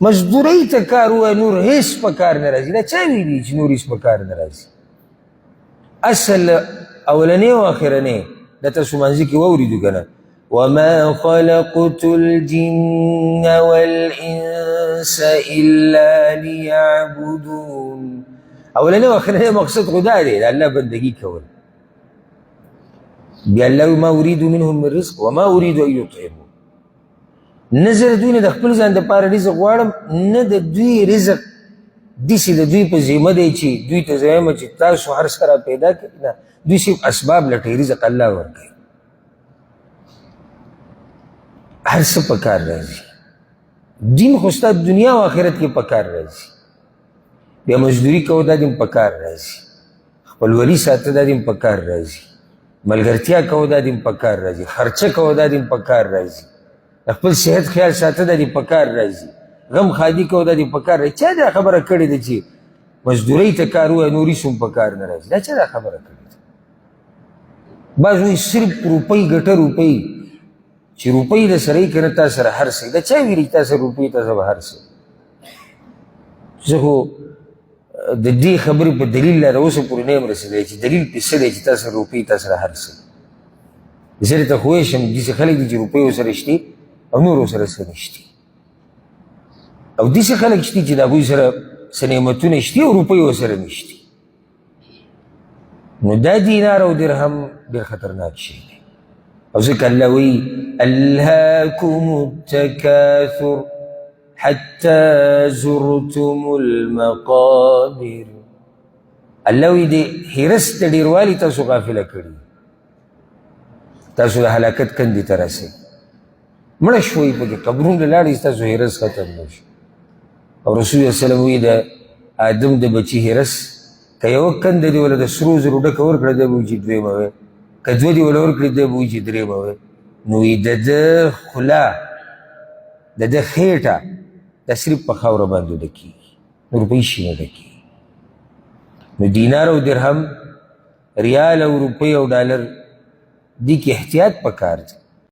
مزدورۍ ته کار ووایه، نور هېڅ په کار نه راځي. دا چا ویلي چې نور هېڅ په کار نه راځي؟ اصل اولنی او اخرنی دا تاسو مانځي کې واورېدو که نه؟ وما خلقت الجن والإنس إلا ليعبدون. اولنی او اخرنی مقصد خو دا دی، د الله بندګي کول. بیا الله ما اريد منهم من رزق وما اريد ان يطعمون. نه زه د دوی نه د خپل ځان دپاره رزق غواړم، نه د دوی رزق داسې د دوی په ذمه دی چې دوی ته زه وایم چې تاسو هر څه را پیدا کړئ. نه، دوی صرف اسباب لټوي، رزق الله ورکوي. هر څه په کار راځي. دین خو ستا دنیا او آخرت کې په کار راځي. بیا مزدوري کوه، دا دې هم په کار راځي. خپلولي ساته، دا دې هم په کار راځي. ملګرتیا کوه، دا دې هم په کار راځي. خرچه کوه، دا دې هم په کار راځي. د خپل صحت خیال ساته، دا دې په کار راځي. غم ښادي کوه، دا دې په کار راځي. چا دا خبره کړې ده چې مزدورۍ ته کار ووایه نور هېڅ هم په کار نه راځي؟ دا چا دا خبره کړې ده؟ بعض وایي صرف روپۍ ګټه، روپۍ چې روپۍ د سره یې که نه تا سره هر څه. دا چا ویلي چې تا سره روپۍ تا سره به هر څه؟ زه خو د دې خبرې په دلیل لا تر اوسه پورې نه یم رسېدلی چې دلیل پې څه دی چې تا سره روپۍ تا سره هر څه. زه درته خو ویل شم داسې خلک دي چې روپۍ ورسره شتي او نور ورسره څه نشتي، او داسې خلک شتي چې د هغوی سره څه نعمتونه شتي او روپۍ ورسره نشتي. نو دا دینار او درهم ډېر خطرناک شی دی. او ځکه الله وایي الهاکم التکاثر حتی زرتم المقابر. الله وایي د حرص د ډېروالي تاسو غافله کړي، تاسو د هلاکت کندې ته رسئ، مړه شوئ پکې، قبرونو لاړئ، ستاسو حرص ختم نه شو. او رسول الله صلی الله علیه وسلم وایي د آدم د بچي حرص که یوه کنده دې وله د سرو زرو ډکه ورکړه، دی به وایي چې دویمه وی، که دوه دې وله ورکړې، دی به وایي چې درېیمه وی. نو وایي د ده خوله، د ده خېټه دا صرف په خاوره باندې ډکېږي، نور په هېڅ شي نه ډکېږي. نو دینار او درهم، ریال او روپۍ او ډالر، دې کې احتیاط پکار دی.